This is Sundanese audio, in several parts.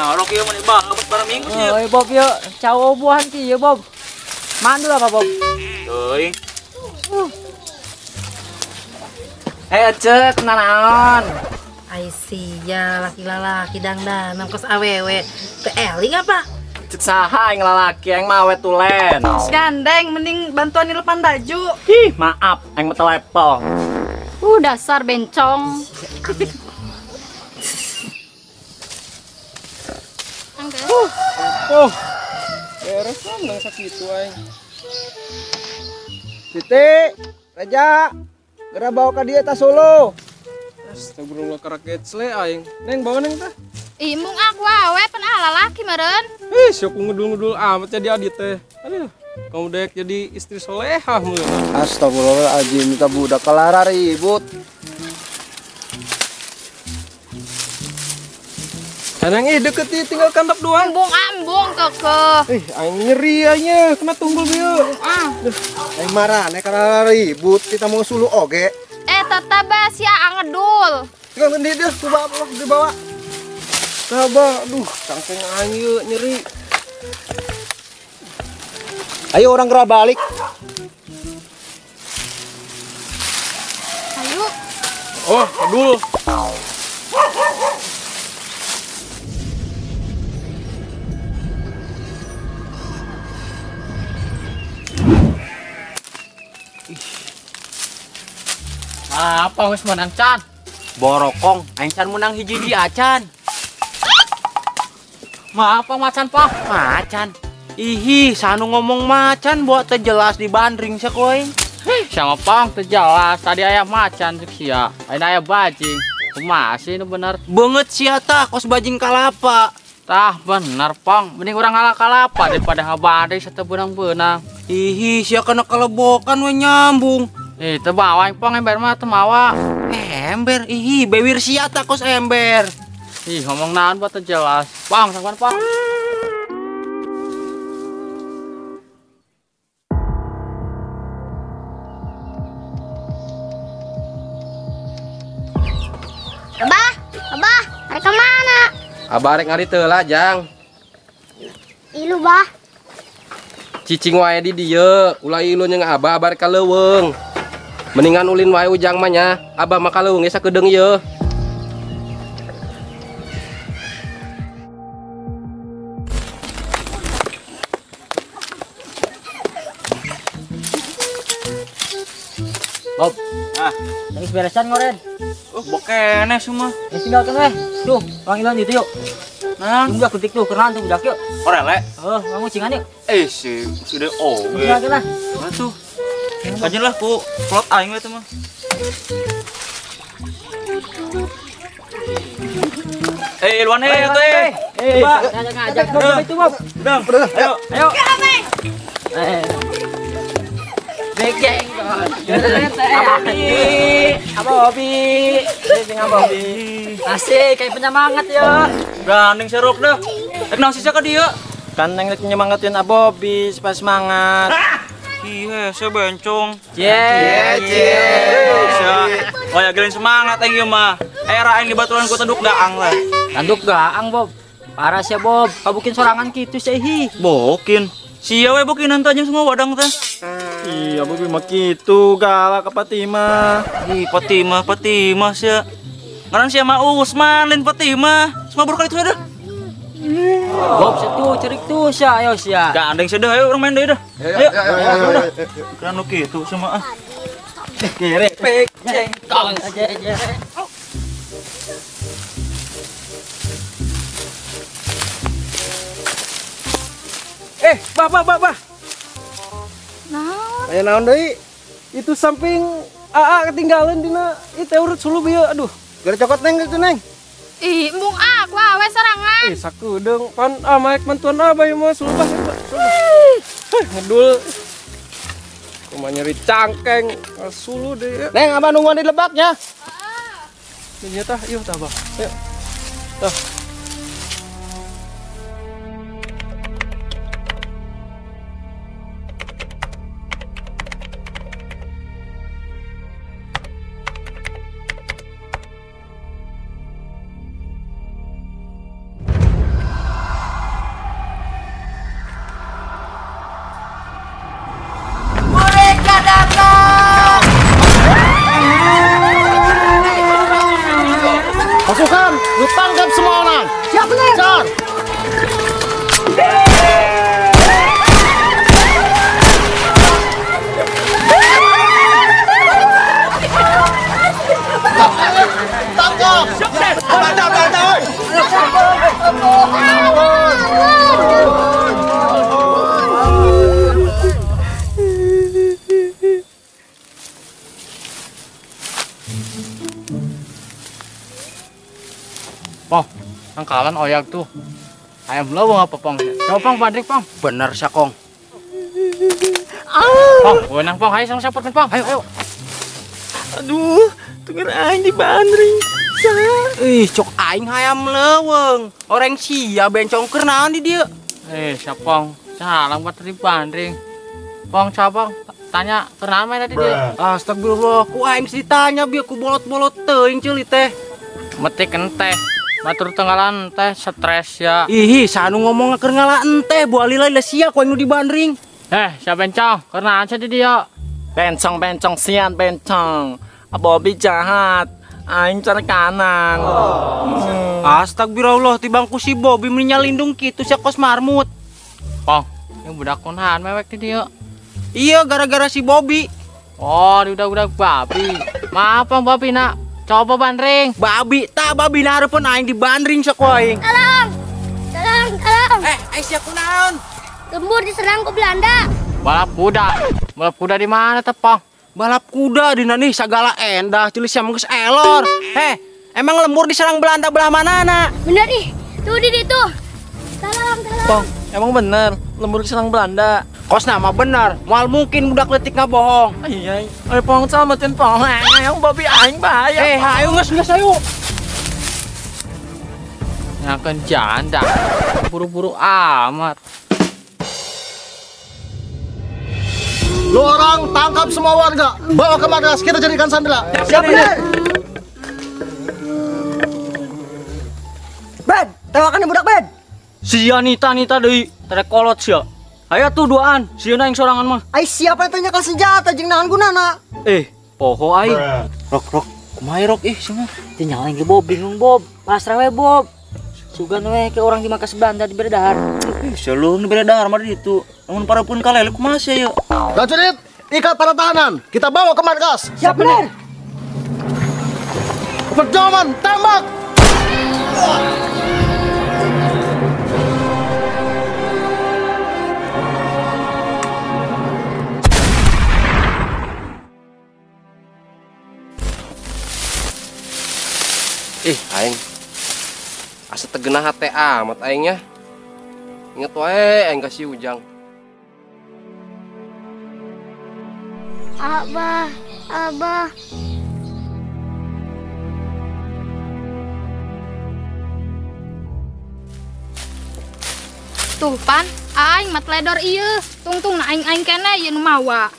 Nah, rok ieu mah banget barang minggu sih. Oi Bob yuk, cau buahan ki ya Bob. Mandu apa Bob? Teuing. Ece, kenanaon? Ai sia laki-laki dangdanan kos awewe. Teu eling apa? Cek saha aing lalaki aing mah awe tulen. Gandeng mending bantuan nilepan baju. Ih, maaf, aing mah telepel. Dasar bencong. Oh, beres lah menang sakitu aing. Siti, Reja, geura bawa ka dieu tas solo. Astagfirullah karak gecle aing. Neng bawa neng teh. Ih, mung aku awe pan lalaki meureun. Ih, sok ngedul-ngedul amat jadi adit teh. Aduh, kamu dek jadi istri solehah meureun. Astagfirullahaladzim, minta budak kelara ribut. Neng ih deket ih tinggal kantap doang. Embung ambung kekeh. Ih, aing nyeri aingnya kena tunggul bieu. Ah. Aing marah nek karena ribut kita mau sulu oge. Tetep sia angedul. Tinggal ngendi deh coba dibawa. Sabar, aduh, cangkeng aing ieu nyeri. Ayo orang gerak balik. Ayo. Oh, aduh. Apa wis menang can? Borokong, aing can menang hiji-hiji acan. Maaf macan pak, macan. Ihi, sanu ngomong macan buat teu jelas di bandring sia ku aing. Hih, sama pang teu jelas. Tadi aya macan cek sia. Ayeuna aya bajing. Kumaha sih nu bener? Beungeut sia tah kos bajing kalapa. Tah bener pang, mending urang ngala kalapa daripada ngabandring sateu beunang-beunang. Ihi, sia kana kelebokan we nyambung. Teu bawa aing pang ember mah teu mawa. Ember, ihi, bewir sia tah kos ember. Ih, ngomong naon buat teu jelas. Pang, sangkuan pang. Abah, abah, rek ka mana? Abah rek ngarit heula, Jang. Ilu, Bah. Cicing wae di dieu, ulah ilu jeung abah, abah rek ka leuweung. Mendingan ulin wae ujang mah nya, abah mah ka leuweung ge sakedeung ieu. Bob, geus beresan ngoren. Oh, bokene semua. Geus tinggalkeun weh. Tuh, panggilan itu yuk. Nah, budak ketik tuh keran tuh budak yuk. Orele? Heuh, urang ucingan yuk. Si sudah oge. Tinggalkeun lah. Mana tuh? Kajian lah ku plot aing we teh mah. Luan teh. Ngajak Bob itu Bob. Udah, ayo. Ayo. Bekeng. Abobi. Abobi. Asik kayak penyemangat ya. Gandeng serok dah. Rek naon sisa ka dieu? Kan neng rek nyemangatin Abobi supaya semangat. Iya, saya bencong. Cie, cie. Oh ya, gelin semangat aing ieu mah. Era aing di baturan ku tanduk gaang lah. Tanduk gaang, Bob. Parah sia, Bob. Kabukin sorangan kitu sia hi. Bokin. Sia we bokinan teh jeung semua wadang teh. Iya, Bobi mah kitu galak ka Fatimah. Ih, Fatimah, Fatimah sia. Ngaran sia mah Usman lain Fatimah. Semua berkali itu dah. Bob situ cerik tuh sia, ayo sia. Gandeng sia dah, ayo orang main deui dah. Ayo. Ayo. Kan nu kitu sama ah. Kere pek jengkong aja aja. Bah, bah, bah, bah. Naon? Aya naon deui? Itu samping AA ketinggalan dina ieu urut suluh bieu, aduh. Geura cokot neng itu neng. Ih, embung aku awe sorangan. Sakedeung pan ah maek mantuan abah ieu mah suluh bah. Heh, ngedul. Kumaha nyeri cangkeng, suluh deui. Neng abah nungguan di lebaknya. Heeh. Nya tah, ieu tah bah. Ayo. Tah. Pong, tangkalan oyak tuh. Ayam leuweung apa pong? Coba pong bandring pong. Bener sia kong. Pong, wenang pong, hayu sama sapot pong. Ayo, ayo. Aduh, tunggu aing di bandring. Ih, cok aing hayam leuweung. Orang sia bencong keur naon di dieu? Eh, siapa pong? Salah buat di bandring. Pong, coba pong. Tanya keur naon tadi dia? Astagfirullah, ku aing sih ditanya bieu ku bolot-bolot teuing ceuli teh. Metik enteh. Batur tenggalan teh stres ya. Ih, sanu ngomong keur ngala enteh, buah lila sia ku aing nu di bandring. Eh, sia bencong, keur naon sia di dieu? Bencong-bencong sian bencong. Bobby jahat. Aing cari kanan. Oh. Astagfirullah, tibang ku si Bobby menyalindung kitu sia kos marmut. Pong, yang budak kunaon mewek di dieu? Iya, gara-gara si Bobby. Oh, di udah-udah babi. Maaf pong Bobby nak. Coba bandring. Babi, tak babi na hareupeun aing di bandring sia ku aing. Tolong. Tolong, tolong. Eh, sia kunaon? Lembur diserang ku Belanda. Balap kuda. Balap kuda di mana teh, Pong? Balap kuda dina nih sagala endah ceuli sia geus elor. Heh, emang lembur diserang Belanda belah mana na? Bener ih, tuh di ditu. Tolong, tolong. Pong, emang bener lembur diserang Belanda. Kos nama bener, moal mungkin budak leutik ngabohong. Iya, ayo Pong selamatin Pong. Ayo babi aing bahaya. Eh, ayo geus geus ayo. Nyakeun janda. Buru-buru amat. Lu orang tangkap semua warga, bawa ke markas, kita jadikan sandera. Siap, bener. Ben, tembakan budak Ben. Sia Nita Nita deui, terek kolot sia. Ayo tuh duaan, sieun aing sorangan mah. Ai siapa yang tanya ke senjata jeung naon gunana? Eh, poho aing. Rok rok, kumaha rok ih sia mah. Teu nyaho aing ge Bob, bingung Bob. Pasrah we Bob. Sugan we ke orang di markas Belanda di beredar. Ih, selung di beredar mah di ditu. Lamun parapun kalele kumaha sia yeuh? Prajurit, ikat para tahanan. Kita bawa ke markas. Siap bener. Perjuangan, tembak. Ih, aing. Asa tegenah hate amat aingnya. Inget wae aing kasih Ujang. Abah, abah. Tuh pan, aing mat ledor ieu. Tungtung na aing-aing kene ieu nu mawa.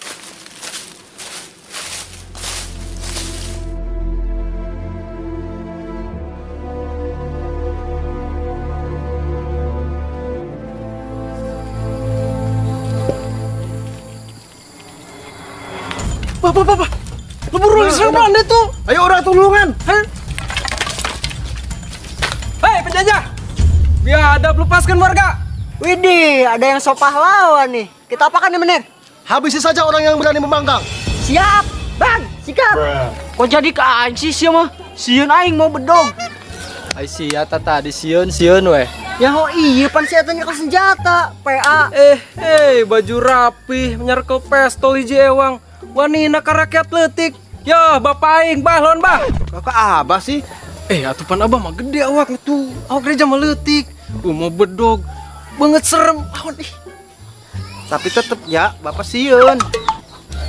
Bapak, bapak, lembur diserang Belanda tuh. Ayo orang tulungan. Hei penjajah, biadab lepaskan warga. Widih, ada yang sok pahlawan nih. Kita apakan nih bener? Habisi saja orang yang berani membangkang. Siap, bang, sikap. Kok jadi ke aing sih sia mah? Sieun aing mau bedog. Ai sia tadi sieun sieun weh. Ya ho iya pan sia teh nyekel senjata, PA. Eh, baju rapih, menyerkel pistol hiji ewang. Wanina ka rakyat leutik. Yo, bapak aing bah lawan bah. Kakak abah sih. Eh, atuh pan abah mah gede awak itu. Awak gereja mah leutik. Mau bedog. Banget serem. Awan ih. Tapi tetep ya, bapak sieun.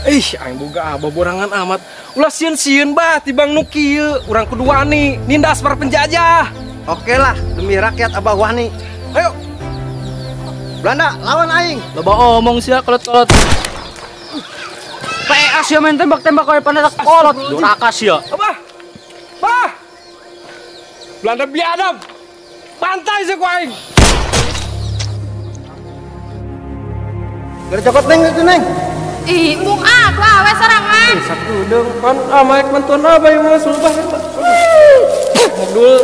Ih, aing boga abah borangan amat. Ulah sieun-sieun bah tibang nu kieu. Urang kudu wani nindas para penjajah. Oke lah, demi rakyat abah wani. Ayo. Belanda lawan aing. Loba omong sia kolot-kolot. PA sia main tembak-tembak kayak panetak kolot. Duraka sia. Abah. Bah. Belanda biadab. Pantai sia ku aing. Gara cokot neng itu neng. Ih, embung ah, aku awe sorangan. Satu udang pan ah maek bantuan abah ieu mah sulubah. Ngedul.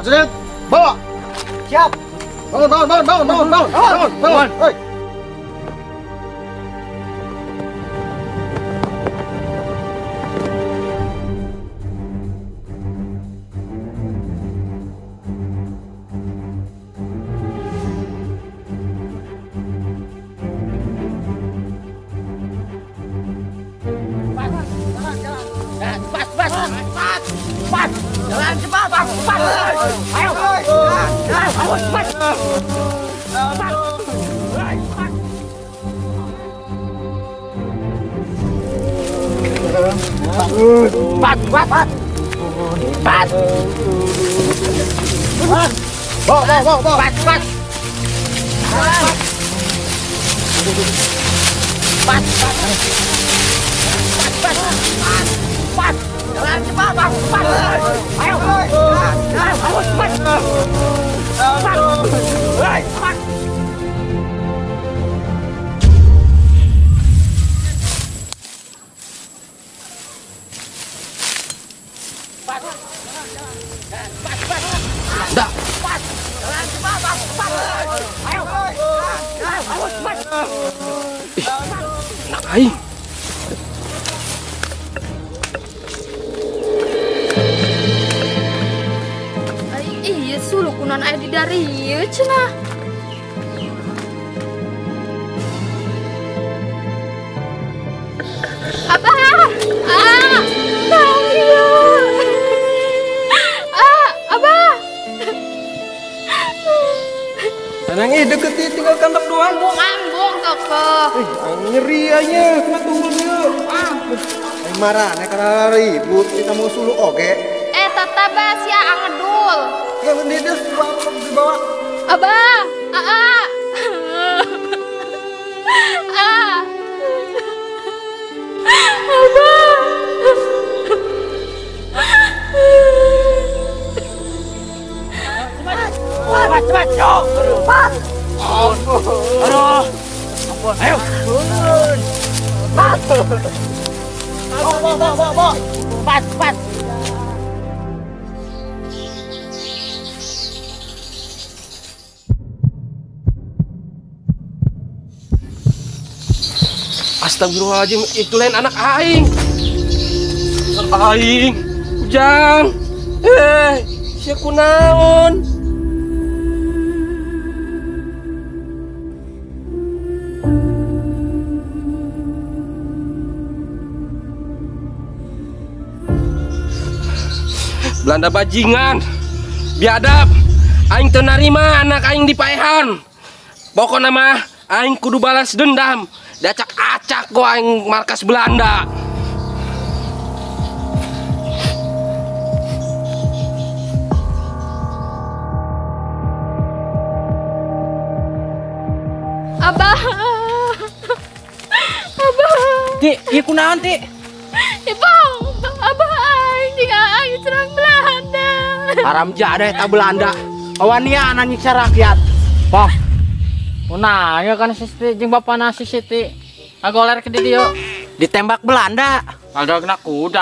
Prajurit, bawa. Siap. Bangun, bangun, bangun, bangun, bangun, bangun, bangun, bangun. Hei. Cepat. Jalan cepat, cepat. Ayo. Ayo, cepat. Cepat. Cepat, cepat. Cepat. Bawa, bawa, bawa. Cepat, cepat. Cepat, cepat. Cepat, cepat. Cepat. Jalan cepat, cepat. Ayo. Ayo, cepat. Cepat. Cepat. Dah. Ih, anak aing. Iya, suluh kunon aya di darieu cenah. Abah! Ah! Naon ieu? Ah, Abah! Tenang ih, deket ih, tinggal kantap doang. Embung, embung toko. Eh, aing nyeri aja, kena tunggul dia. Aing marah, nek karena ribut, kita mau suluh oge. Eh, tetap sia angedul. Ya, ini dia dibawa. Abah, aa. Ah. Abah. Cepat, cepat, cepat. Aduh. Ampun. Ayo. Cepat. Bawa, bawa, bawa, bawa. Cepat, cepat. Astagfirullahaladzim, itu lain anak aing. Anak aing. Ujang. Eh, sia kunaon? Belanda bajingan. Biadab. Aing teu narima anak aing dipaehan. Pokona mah aing kudu balas dendam. Diacak-acak gua aing markas Belanda. Abah. Abah. Ti, ieu kunaon, Ti? Ibang, abah aing tinggal aing serang Belanda. Haram jadah eta Belanda. Wanian nyiksa rakyat. Pong. Nah, ya kan si Siti jeung bapana si Siti. Agoler ke dieu. Ditembak Belanda. Ada kena kuda.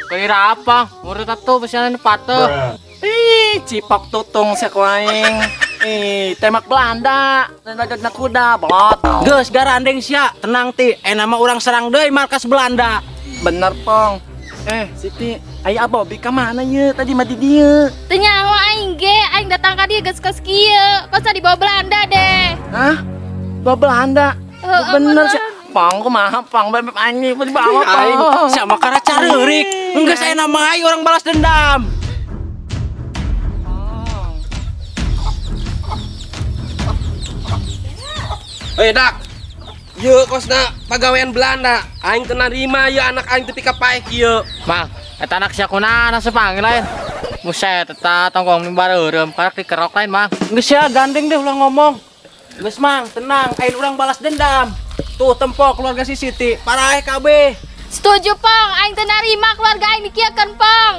Kira apa? Murid atuh besian pateuh. Ih, cipok tutung sia ku aing. Ih, tembak Belanda, tembak kena kuda, bolot. Geus garandeng sia, tenang Ti. Enak mah urang serang deui markas Belanda. Bener, Pong. Eh, Siti, aya Bobi ka mana ye? Tadi mah di dieu. Teu nyaho aing ge, aing datang ka dieu geus kos kieu. Kos dibawa Belanda deh. Hah? Bawa Belanda? Bener sih. Pong kumaha Pong bebek aing nih dibawa aing sama kara careurik. Geus aya nama aing orang balas dendam. Eh, Dak. Ye kosna pagawean Belanda. Aing teu narima ye anak aing teu pikapaeh kieu. Mang, eta anak sia kunaon asup panggil lain. Buset, eta tonggong bareureum karak dikerok lain, Mang. Geus sia gandeng deh ulah ngomong. Geus Mang, tenang, aing urang balas dendam. Tuh tempo keluarga si Siti, paraeh kabeh. Setuju, Pong. Aing teu narima keluarga aing dikieukeun, Pong.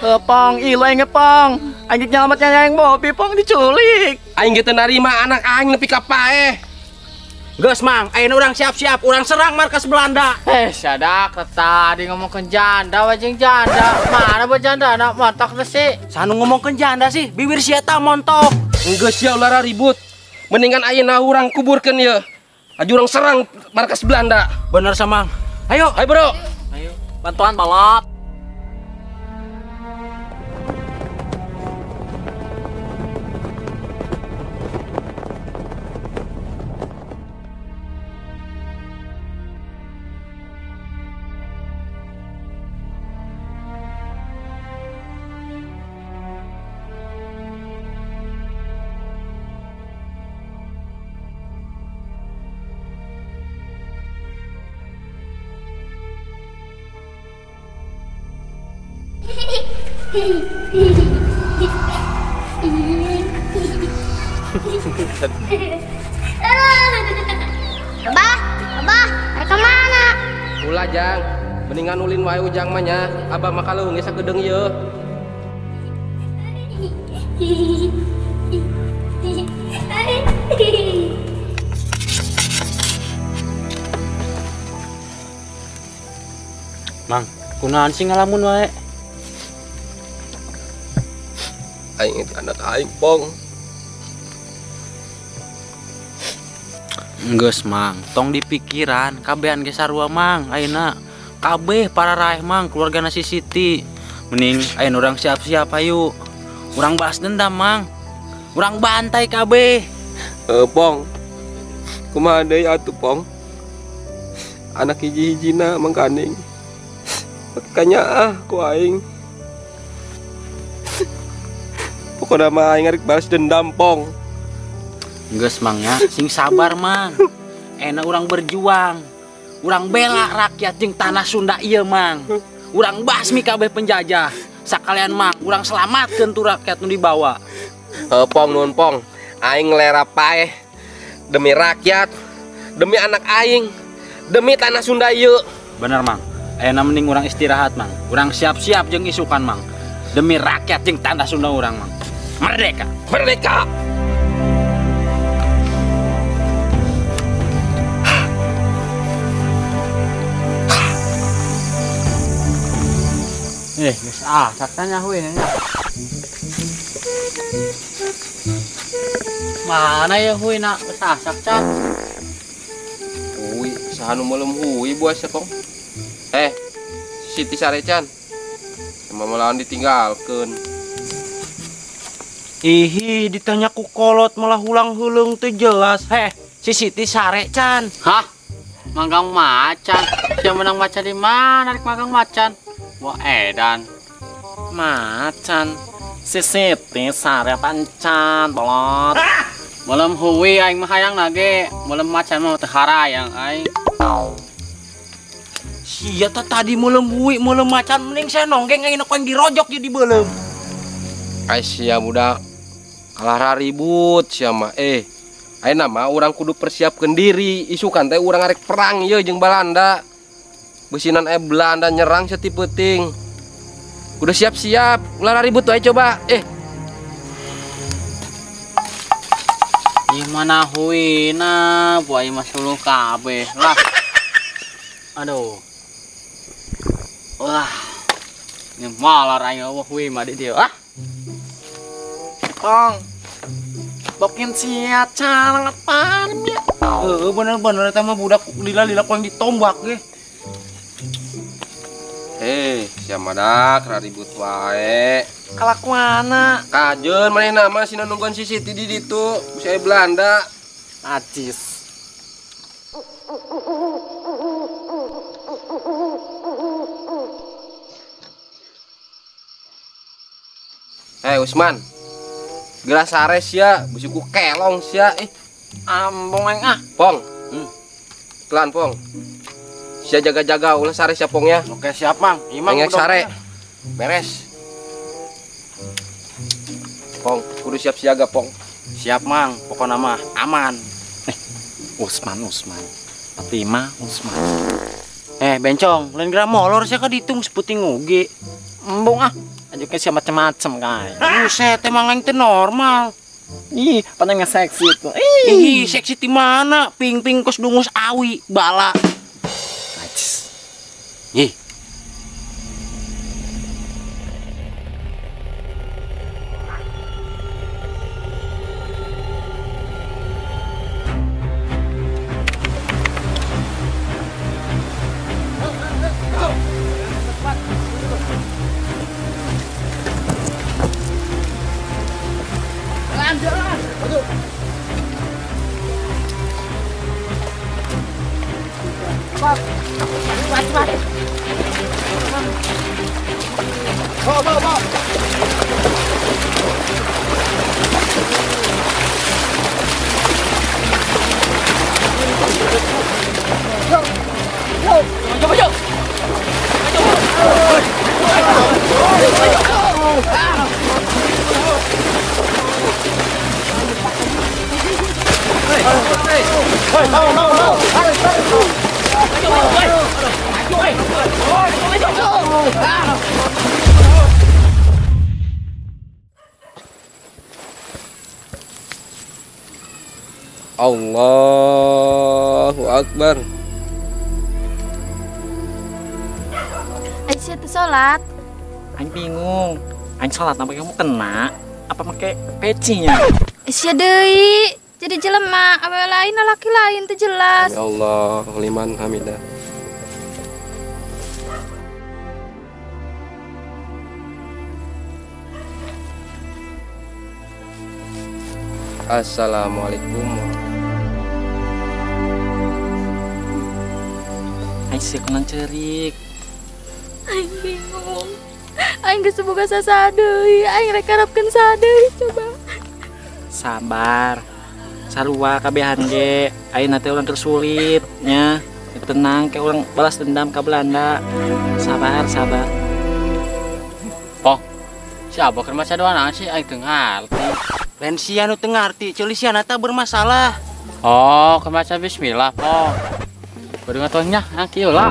Heuh, Pong, ieu aing ge, Pong. Aing nyelametnya aing Bobi, Pong diculik. Aing ge teu narima anak aing nepi ka paeh. Geus Mang, ayeuna urang siap-siap, urang serang markas Belanda. Eh, sadak tadi ngomongkeun janda wajeng janda. Mana buat janda anak montok teh sih? Sanu ngomongkeun janda sih, bibir sia ta montok. Geus sia ulah ribut. Mendingan ayeuna urang kuburkeun ye. Aju urang serang markas Belanda. Bener sama. Ayo, ayo bro. Ayo, bantuan balap. Abah, abah, mereka mana? Ulah jang, mendingan ulin wae ujang mah nya. Abah mah kaleuweung ge sakedeung ieu. Mang, kunaon sih ngalamun wae? Aing itu anak aing, Pong. Geus Mang, tong dipikiran, kabehan ge sarua Mang, ayeuna kabeh para raeh Mang, keluargana si Siti. Mending ayeuna urang siap-siap ayo. Urang balas dendam Mang. Urang bantai kabeh. Pong. Kumaha deui atuh, Pong? Anak hiji-hijina mangkaning. Makanya ah ku aing. Pokona mah aing arek balas dendam, Pong. Geus Mang ya, sing sabar Mang. Enak urang berjuang. Urang bela rakyat jeung tanah Sunda ieu Mang. Urang basmi kabeh penjajah. Sakalian Mang, urang selamatkeun tuh rakyat nu dibawa. Pong nuhun Pong. Aing lera paeh demi rakyat, demi anak aing, demi tanah Sunda ieu. Bener Mang. Ayeuna mending urang istirahat Mang. Urang siap-siap jeung isukan Mang. Demi rakyat jeung tanah Sunda urang Mang. Merdeka. Merdeka. Geus ah, saktanya huin nya. Mana ya huina geus asak can. Hui, saha nu meuleum hui buas Pong. Siti sarecan. Sama malahan ditinggalkeun. Ihi, ditanya ku kolot malah hulang heuleung teu jelas. Heh, si Siti sarecan. Hah? Manggang macan. Sia menang macan di mana rek manggang macan? Wah edan. Macan. Si Siti sare pancan bolot. Meuleum hui aing mah hayang nage, meuleum macan mah teu harayang aing. Sia teh tadi meuleum hui, meuleum macan mending saya nonggeng aing ku aing dirojok jadi beuleum. Ai sia budak kalah ribut sia mah. Ayeuna mah urang kudu persiapkeun diri, isukan teh urang arek perang ieu jeung Balanda. Beusinan Belanda nyerang seti peuting. Udah siap-siap, ulah ribut wae coba. Ih mana huina, buai mah suluh kabeh lah. Aduh. Wah. Ini malar aing eueuh hui mah di dieu ah. Pong. Bokin sia calang apaan ya? Heeh, bener-bener eta mah budak lila-lila ku yang ditombak ge. Sia madak ribut wae. Kalakuana. Kajeun manehna mah sina nungguan si Siti di ditu, bisa Belanda. Najis. Usman. Geura sare sia, bisi ku kelong sia. Ambong aing ah. Pong. Pelan Pong. Sia jaga-jaga ulah sare sia Pong ya. Oke siap Mang. Imang udah sare. Beres. Pong, kudu siap siaga Pong. Siap Mang, pokoknya mah aman. Usman, Usman. Fatima, Usman. Bencong, lain geura molor sia ka ditung seputing oge. Embung ah. Ajukeun sia macem-macem kae. Buset, emang aing teh normal. Ih, pandai nge-seksi tuh. Ih, seksi di mana? Ping-ping kos dungus awi, bala. Najis. Ih. Maju, maju. Maju. Bangun, bangun, bangun. Allahu Akbar. Aisyah tuh sholat. Aing bingung. Aing sholat apa kamu kena? Apa pakai pecinya? Aisyah deui. Jadi jelema, awewe lain laki lain teu jelas. Ya Allah, liman hamidah. Assalamualaikum. Aing sih kunan cerik. Aing bingung. Aing geus boga saha deui, aing rek harapkeun saha deui coba. Sabar. Sarua kabehan ge, ayeuna teh urang keur sulit nya. Tenang kayak urang balas dendam ka Belanda. Sabar, sabar. Pong. Si Abah keur maca doa naon sih aing teu ngarti. Lain sia nu teu ngarti, ceuli sia na tah bermasalah. Oh, keur maca bismillah, Pong. Kudu ngatohnya, ah kieu lah.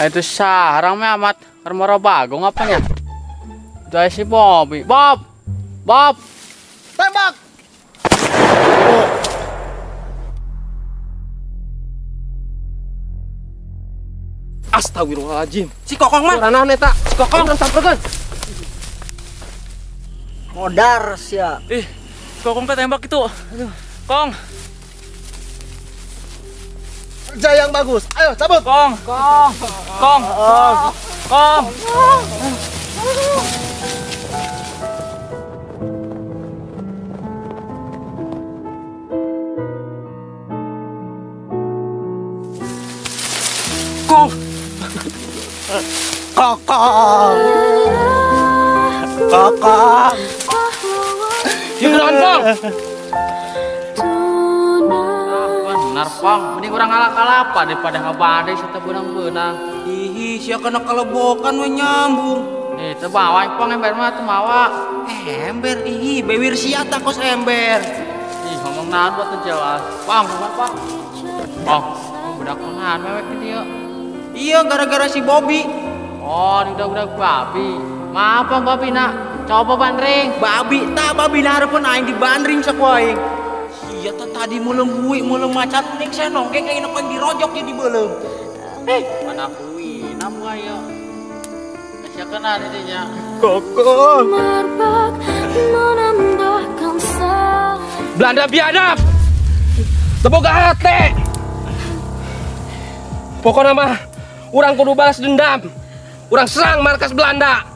Itu sarang mah amat remoro bagong apanya? Dari si Bobby. Bob. Bob. Tembak. Astagfirullahaladzim. Si Kokong mah. Naon eta? Si Kokong samperkeun. Modar sia. Ih, Kokong teh tembak itu. Aduh. Kong. Kerja yang bagus. Ayo cabut. Kong, kong, kong, kong. Kong. Kokong. Kokong. Yuk, Kong. Benar, Pong. Mending urang ngalah-kalapa daripada ngebadai serta benang-benang. Ih, sia kena kelebokan we nyambung. Nih, teu bawa Pong ember mah teu mawa. Ember ih, bewir sia tah kos ember. Ih, ngomong naon buat teu jelas. Pong, bukan Pong. Pong, budak naon mewek di dieu. Iya, gara-gara si Bobby. Oh, di udah-udah babi. Maaf, Pong, babi nak. Coba bandring. Babi, tah babi na hareupeun aing dibandring saku aing. Iya tadi mulem hui mulem macan ning saya nonggeng aing nongeng dirojok jadi belum. Mana hui namu ayo. Sia kena didinya. Kokong. Belanda biadab. Teu boga hate. Pokona mah urang kudu balas dendam. Urang serang markas Belanda.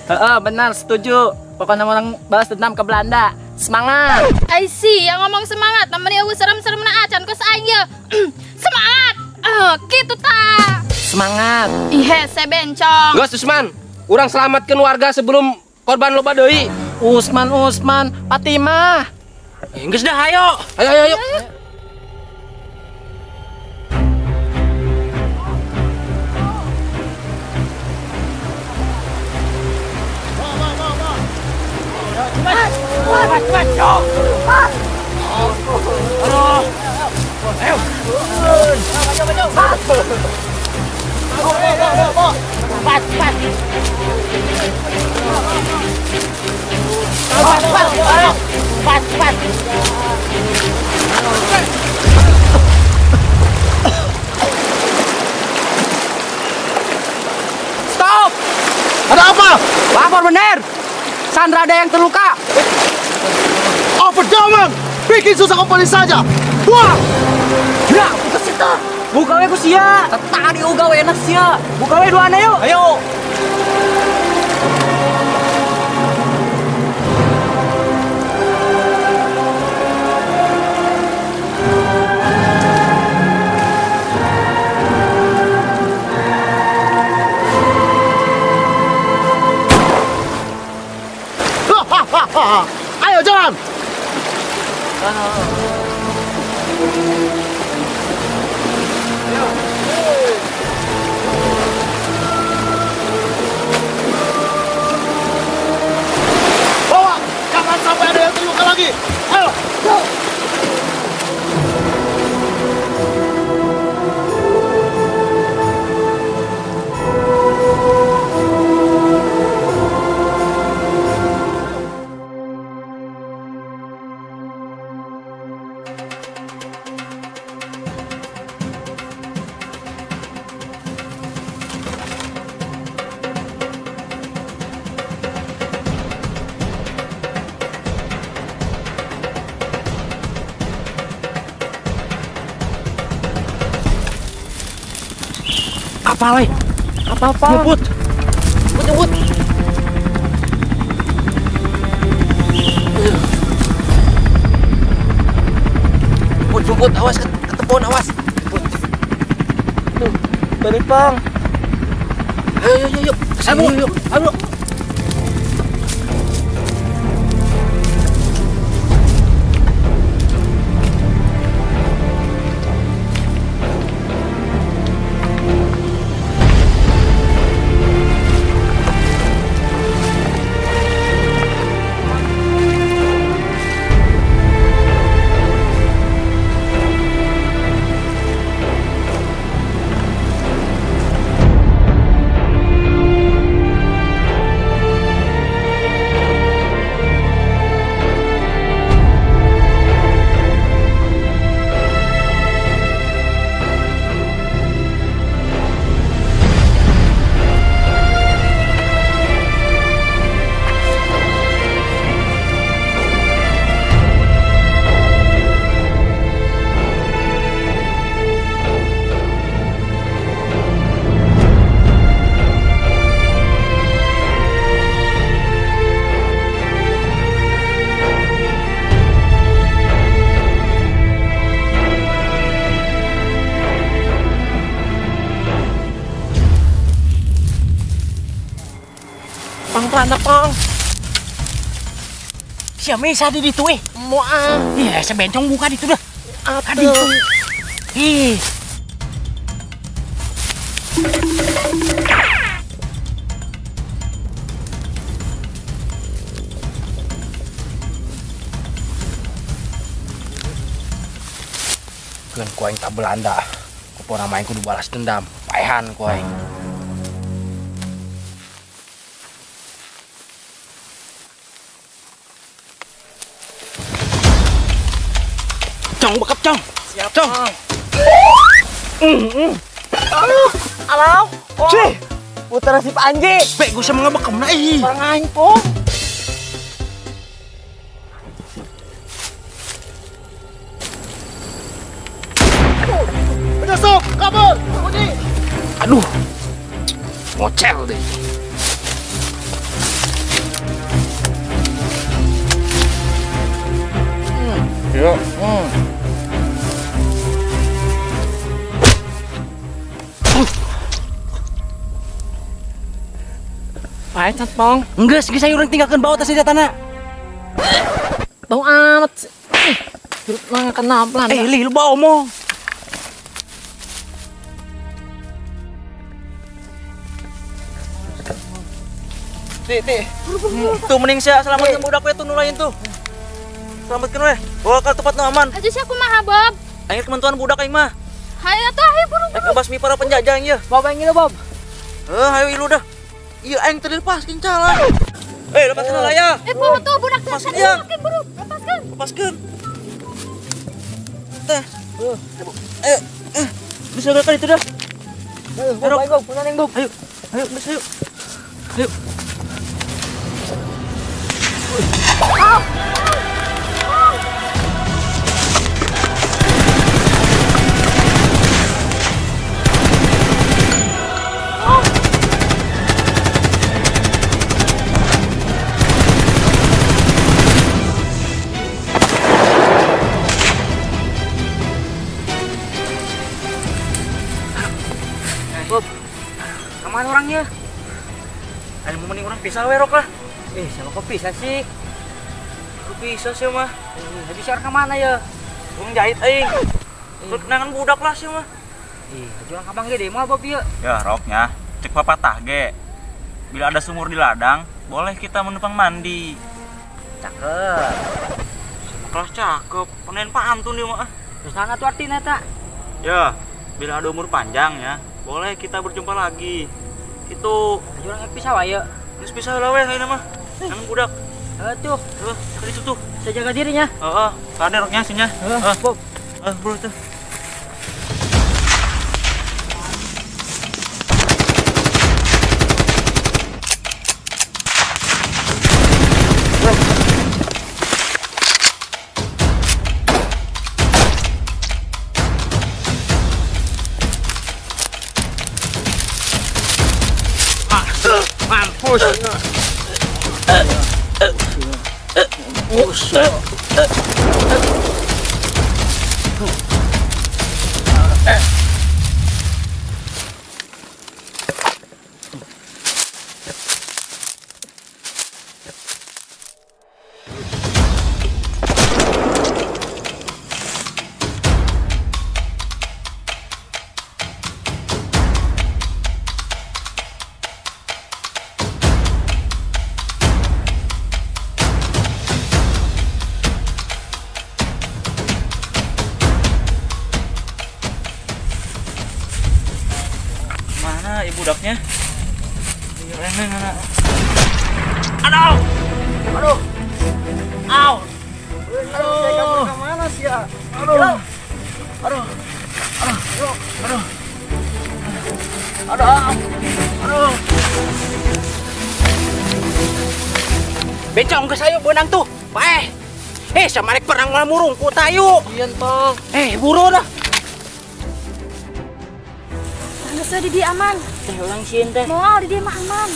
Heeh, benar setuju. Pokoknya orang balas dendam ke Belanda. Semangat. Ai sih yang ngomong semangat, namanya eueuh serem-serem na acan kos aing ye. Semangat. Kitu ta. Semangat. Ih, hese bencong. Geus Usman, urang selamatkeun warga sebelum korban loba deui. Usman, Usman, Fatimah. Geus dah ayo. Ayo ayo ayo. Stop! Ada apa? Lapor bener. Sandra ada yang terluka. Oh, pedoman! Bikin susah komponi saja. Wah! Ya, buka sita. Buka we ku sia. Tadi uga we enak sia. Buka we duana yuk. Ayo. Ayo jalan. Bawa, jangan sampai ada yang terluka lagi. Ayo, go. Apa leh? Apa-apa? Nyebut. Nyebut. Nyebut, nyebut, awas ketepon, awas. Nyebut. Tuh, balik Pang. Ayo, ayo, ayo. Kesana, yuk. Ayo. Pang pang. Siapa yang di ditu eh? Moal. Iya, sebencong buka ditu dah. Atuh. Ih. Keun ku aing ka Belanda. Kupona main kudu balas dendam. Paehan ku aing. Cong, bekap cong. Siap, cong. Aduh, alau. Oh. Cih, putra si Panji. Bek, gue sama ngebekem na ih. Orang aing pong. Penyusup, kabur. Bunyi. Aduh. Ngocel deh. Yuk. Pae cat pong. Enggeus, geus ayo urang tinggalkeun bawa tas senjatana. Bau amat. Hirup mah kenapa lah. Eh, li lu bawa omong. Ti, ti. Tuh mending sia selamatkeun budak we tuh nu lain tuh. Selamatkeun we. Bawa ke tempat nu aman. Aja sia kumaha, Bob? Aing kementuan budak aing mah. Hayo tuh, hayo buru-buru. Aing ngebasmi para penjajah aing ieu. Bob aing ieu, Bob. Heuh, hayo ilu dah. Iya, aing teu dilepaskeun calah. Eh, lepaskeun lah ya. Eh, bawa tuh budak teh. Lepaskeun, buru. Lepaskeun. Lepaskeun. Teh. Ayo, bisa gerakan itu dah. Ayo, Bob, ayo, Bob, punya Bob. Ayo, ayo, bisa yuk. Ayo. Bob, kemana orangnya? Ada mau mending orang pisah werok lah. Eh, sama kok pisah sih? Lu bisa sih mah. Habis ka mana ya? Urang jahit aing. Terus kenangan budak lah sih mah. Ih, urang kabang ge deh moal Bob ieu. Ya roknya, cek papatah ge. Bila ada sumur di ladang, boleh kita menumpang mandi. Cakep. Kelas cakep, penen pantun dia mah. Terus naon atuh artina eta? Ya, bila ada umur panjang ya, boleh kita berjumpa lagi. Itu urang rek pisah wae. Geus pisah lah we ayeuna mah. Nang budak. Heuh tuh. Heuh, ka ditu tuh. Saya jaga dirinya. Heeh, kade roknya sih nya. Heeh, Bob. Heeh, bro tuh. Mampus. Mana ibu budaknya? Aduh! Aduh! Au! Aduh! Saya kabur ke mana sih ya? Aduh! Aduh! Aduh! Aduh! Aduh! Aduh! Bencong ke saya benang tuh. Paeh. Sama rek perang malah murung ku tayu. Iya, tong. Buru dah. Geus di dia aman. Teh urang sieun teh. Moal di dia mah aman.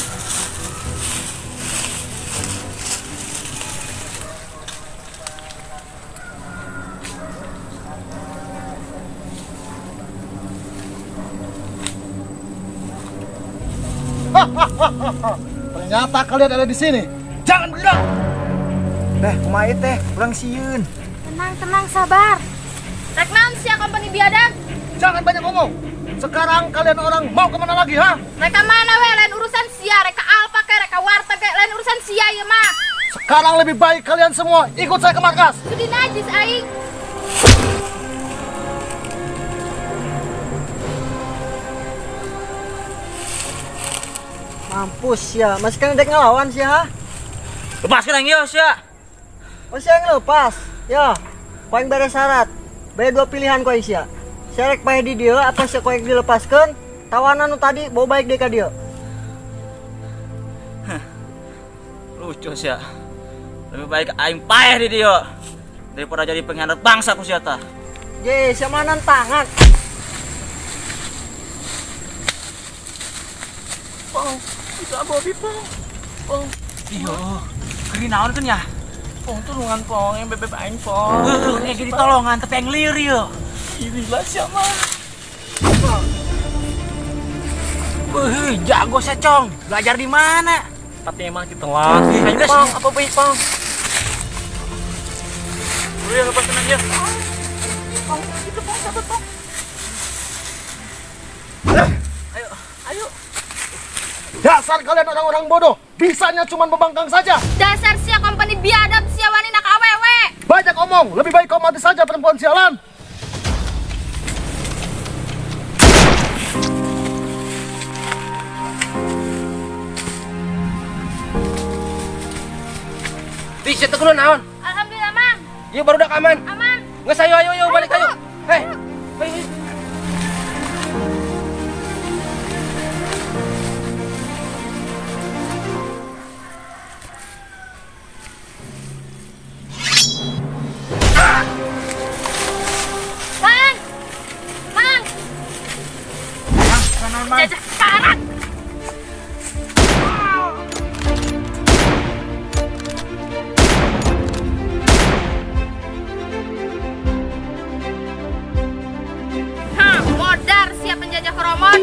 Ternyata kalian ada di sini. Jangan bergerak. Teh, kumaha teh? Urang sieun. Tenang, tenang, sabar. Rek naon sia kompeni biadab? Jangan banyak ngomong. Sekarang kalian orang mau kemana lagi, ha? Reka mana we, lain urusan sia, reka alpa ke, reka warteg ke, lain urusan sia ya mah. Sekarang lebih baik kalian semua ikut saya ke markas. Sudi najis aing. Mampus ya, masih kan dek ngelawan sih ha? Lepaskan yang iyo sia. Oh sia ngelepas, ya. Paling beres syarat, bayar dua pilihan kau sia. Serek paeh di dia atau sia koek dilepaskan, tawanan nu tadi bawa baik deh ka dia. Hah, lucu sia. Lebih baik aing paeh di dia daripada jadi pengkhianat bangsa ku sia tah. Ye, sia mah tangan. Pong, bisa Bobby pong. Pong. Iyo, keri naon kan ya? Pong tulungan pong, yang bebek aing pong. Heuh, nya jadi tolongan tapi yang lieur ieu. Inilah siapa? Wih, jago secong. Belajar di mana? Tapi emang ditelat. Ayo, Pong, apa baik pong? Udah lepasin aja. Pong, itu pong, satu pong. Ayo, ayo. Dasar kalian orang-orang bodoh, bisanya cuma membangkang saja. Dasar sia kompeni biadab sia wani nak awewe. Banyak omong, lebih baik kau mati saja perempuan sialan. Di situ kudu naon? Alhamdulillah, Mang. Ieu barudak aman. Aman. Geus ayo ayo ayo balik ayo. Hei. Hei. Mang. Mang. Mang. Jajah karat. Modar siap penjajah koromon.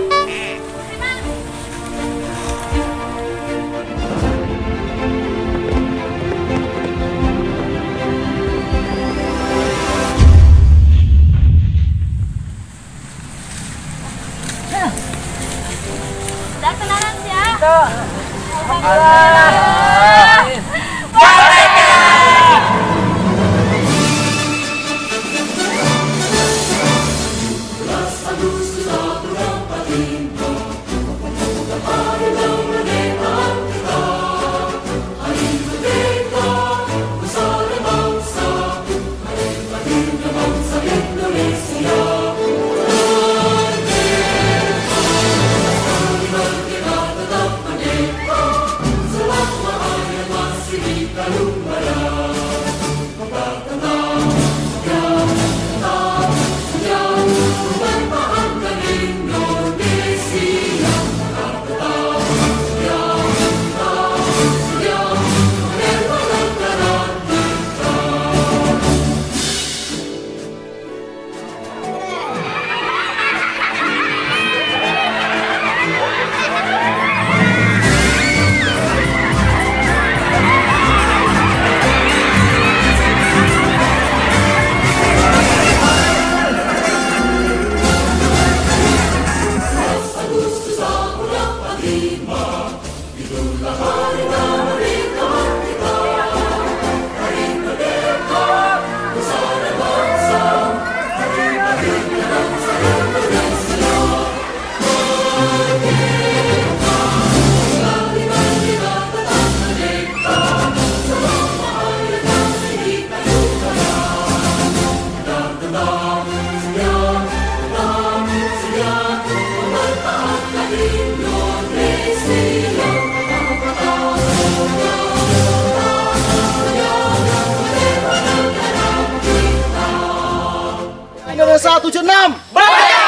Indonesia 76.